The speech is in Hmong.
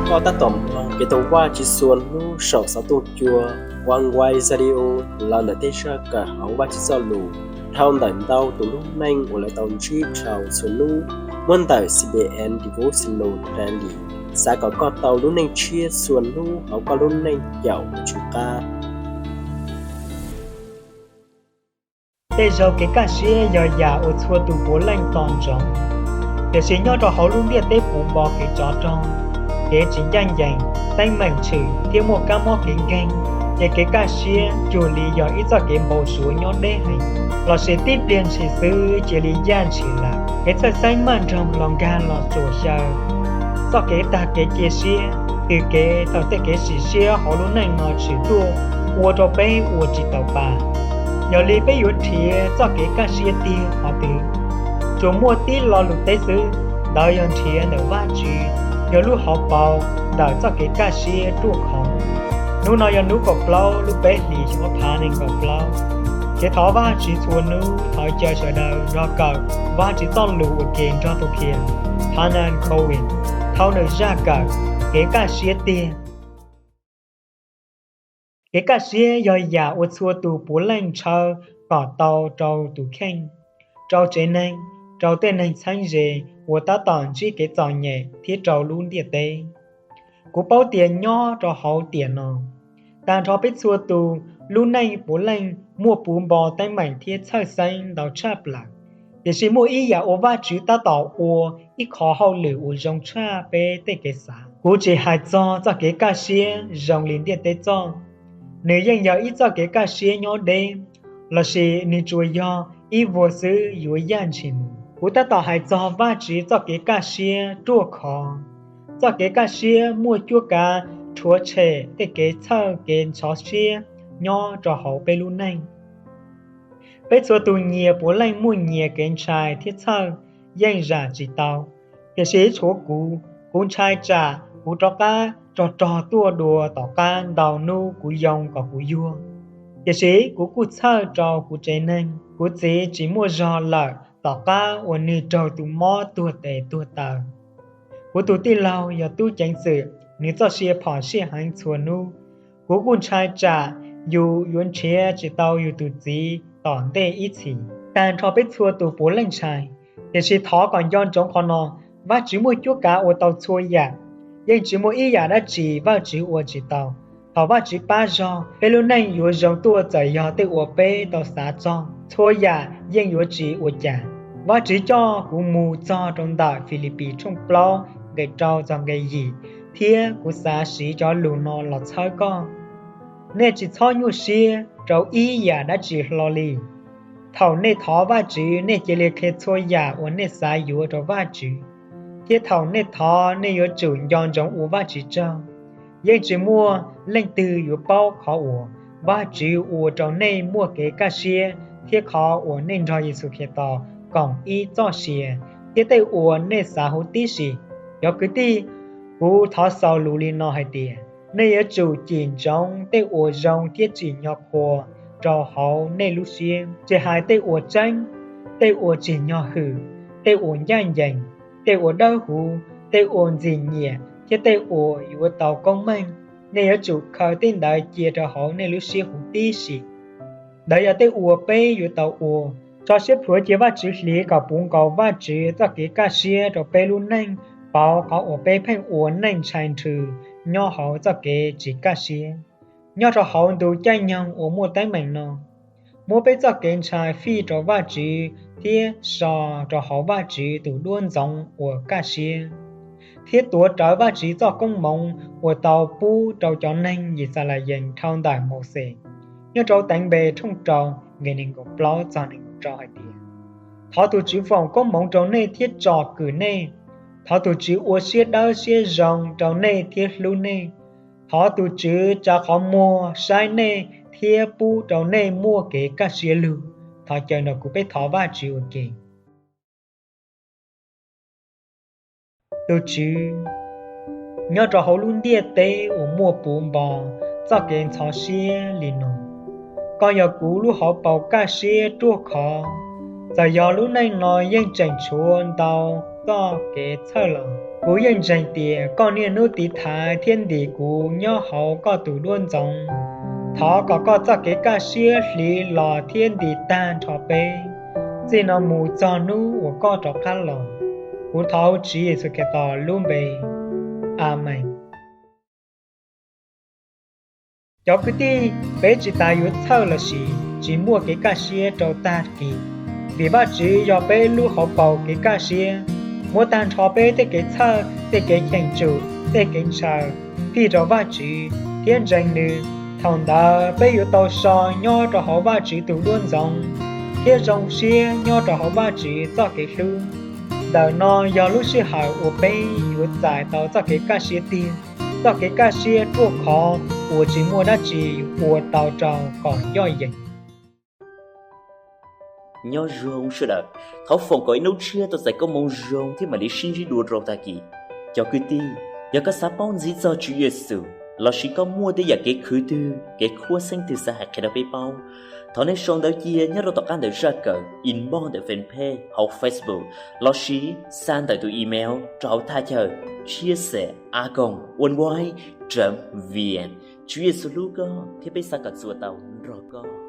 Koj tab tom mloog kev thov Vajtswv txhua hnub saum xov tooj cua Oneway Radio los ntawm tej zaj kawm hauv Vajtswv Txojlus dhau ntawm ntau tus lub neej uas lawv tau ntsib dhau txhua hnub, muab ntawm C B N Devotional Daily. Xav kom koj tau lub neej tshiab txhua hnub hauv koj lub neej caum tus Tswv qab. Tej zaug kev kaj siab yog yam uas txhua tus puav leej tos ntsoov. Tiam sis nyob rau hauv lub ntiaj teb puv npo kev tsov rog, kev tsis ncaj ncees, teeb meem tshwm thiab muaj kab mob kev nkeeg, ces kev kaj siab cuag li yog ib txoj kev npau suav nyob deb heev, lossis tib pliag ntshis xwb cia li yaj ntshis lawm. Kev txhawj xeeb maj nroog los nkag los tsuam xyaw. Txoj kev tag kev cia siab, twb kev thaum tej kev sim siab hauv lub neej no tshwm tuaj ua rau peb ua tsis tau pa. Yog li peb yuav nrhiav txoj kev kaj siab tiag qhov twg? Tsuas muaj tib lo lus teb xwb, ntawd yog nrhiav ntawm Vajtswv, yog lub hauv paus ntawm txoj kev kaj siab ruaj khov. Hnub no yog hnub kaum plaub lub peb hlis xyoo ob phav nees nkaum plaub. Kev thov Vajtswv txhua hnub thov caw sawv daws nrog kawm Vajtswv Txojlus ua ke nrog tus qhia Thanan Cowan, thauj nws zaj kawm Kev Kaj Siab Tiag. Kev kaj siab yog yam uas txhua tus puav leej ntshaw kom tau rau tus kheej, rau tsev neeg, rau tej neeg txheeb ze uas tab tom ntsib kev txom nyem thiab rau lub ntiaj teb. Kuv paub tias nyob rau hauv tiam no, tag nrho peb txhua tus lub neej puav leej muaj puv npo teeb meem thiab txhawj xeeb ntau tshaj plaws. Tiam sis muaj ib yam uas Vajtswv tab tom ua ib qho hauj lwm uas zoo tshaj peb tej kev xav. Kuv tsis hais txog txoj kev kaj siab zoo li ntiaj teb txoj, nws yeej yog ib txoj kev kaj siab nyob deb, lossis nws tsuas yog ib vuag xwb yuav yaj ntshis mus. Kuv tab tom hais txog Vajtswv txoj kev kaj siab ruaj khov, txoj kev kaj siab muaj cuab kav rhuav tshem tej kev txhawj kev ntxhov siab nyob rau hauv peb lub neej. Peb txhua tus nyias puav leej muaj nyias kev ntshai thiab txhawj, yeej zam tsis tau. Tiam sis tshuav kuv, kuv ntshai tsam kuv rov qab rog rog tuaj dua tom qab ntau hnub kuv yoo kom kuv yuag. Tiam sis kuv kuj txhawj rau kuv tsev neeg. Kuv txiv tsis muaj zog lawm tom qab uas nws raug tus mob tuag tes tuag taw. Kuv tus tij laug yog tub ceev xwm, nws txoj sia phom sij heev txhua hnub. Kuv kuj ntshai tsam yus yuav nrhiav tsis tau yus tus txiv tom ntej ib txhis. Tag nrho peb txhua tus puav leej ntshai, tiam sis thov kom nco ntsoov qhov no, Vajtswv muaj cuab kav ua tau txhua yam. Yeej tsis muaj ib yam dab tsi Vajtswv ua tsis tau. Thaum Vajtswv pab zog, peb lub neej yuav zoo tuaj txawm yog tej uas peb tau xav txog, txhua yam yeej yuav tsis ua cas. Vajtswv coj kuv mus txog rau ntawm Filipis tshooj plaub nqe rau txog nqe yim, thiab kuv xav siv cov lus no los txhawb koj. Nej tsis txhob nyuaj siab rau ib yam dab tsi hlo li. Thaum nej thov Vajtswv, nej cia li qhia txhua yam uas nej xav yuav rau Vajtswv. Thiab thaum nej thov, nej yuav tsum nco ntsoov ua Vajtswv tsaug. Yeej tsis muaj leej twg yuav paub qhov uas Vajtswv ua rau nej muaj kev kaj siab thiab qhov uas nej nrog Yexus Khetos koom ib txoj sia thiab tej uas nej xav huv tib si. Cov kwv tij, kuv thov xaus lus li no hais tias, nej yuav tsum cim ntsoov tej uas zoo thiab tsim nyog qhuas rau hauv nej lub siab, tsis hais tej uas tseeb, tej uas tsim nyog hwm, tej uas ncaj ncees, tej uas dawb huv, tej uas ntxim nyiam thiab tej uas yuav tau koob meej. Nej yuav tsum khaws tej ntawd cia rau hauv nej lub siab huv tib si. Ntawd yog tej uas peb yuav tau ua. Tso siab plhuav cia Vajtswv hliv kom puv nkaus Vajtswv txoj kev kaj siab rau peb lub neej pauv qhov uas peb pheej ua neej ntshai nrhw nyob hauv txoj kev tsis kaj siab. Nyob rau hauv ntu caij nyoog uas muaj teeb meem no, muab peb txoj kev ntshai fij rau Vajtswv thiab so rau hauv Vajtswv tus duab ntxoov uas kaj siab, thiab tuav rawv Vajtswv txoj koob hmoov uas tau pub rau cov neeg Yixalayees dhau ntawm Mauxes. Nyob rau Teev Npe tshooj rau nqe nees nkaum plaub txog nees nkaum rau hais tias, thov tus Tswv foom koob hmoov rau nej thiab tsom kwm nej. Thov tus Tswv ua siab dawb siab zoo rau nej thiab hlub nej. Thov tus Tswv tsa qhov muag saib nej thiab pub rau nej muaj kev kaj siab lug. Thov caw nrog kuv peb thov Vajtswv ua ke. Tus Tswv, nyob rau hauv lub ntiaj teb uas muaj puv npo txoj kev ntxhov siab li no, koj yog kuv lub hauv paus kaj siab ruaj khov. Txawm yog lub neej no yeej tseem tshuav ntau txoj kev txhawj los, Kuv yeej ntseeg tias koj niaj hnub tiv thaiv thiab ntis kuv nyob hauv koj tus duab ntxoov. Thov kom koj txoj kev kaj siab hliv los thiab ntis tag nrho peb, txij no mus txog hnub uas koj rov qab los. Kuv thov Tswv Yexus Khetos lub npe, Amees. Cov kwv tij, peb tsis tas yuav txhawj lossis tsis muaj kev kaj siab rau tag kis, vim Vajtswv yog peb lub hauv paus kev kaj siab. Muab tag nrho peb tej kev txhawj, tej kev cheem tsum, tej kev ntshaw fij rau Vajtswv thiab ntseeg Nws. Thaum ntawd peb yuav tau so nyob rau hauv Vajtswv tus duab ntxoov thiab zoo siab nyob rau hauv Vajtswv txoj kev hlub. Ntawm no yog lub sij hawm uas peb yuav txais tau txoj kev kaj siab tiag, txoj kev kaj siab ruaj khov uas tsis muaj dab tsi ua tau rau kom yoj yees. Nyob zoo sawv daws, thov foom kom ib hnub tshiab tau txais koob hmoov zoo thiab mam li sib ntsib dua rau tag kis. Cov kwv tij, yog koj xav paub ntxiv txog Tswv Yexus lossis koj muaj tej yam kev khwv twg, kev khuab xeeb twg xav hais qhia rau peb paub, thov nej sau ntawv cia nyob rau tom qab ntawm zaj kawm, inbox ntawm fanpage hauv Facebook lossis xa ntawm tus email rau hauv thaj chaw chia sẻ a còng oneway chấm vn. Tswv Yexus hlub koj thiab peb xav kom txuas tau nrog koj.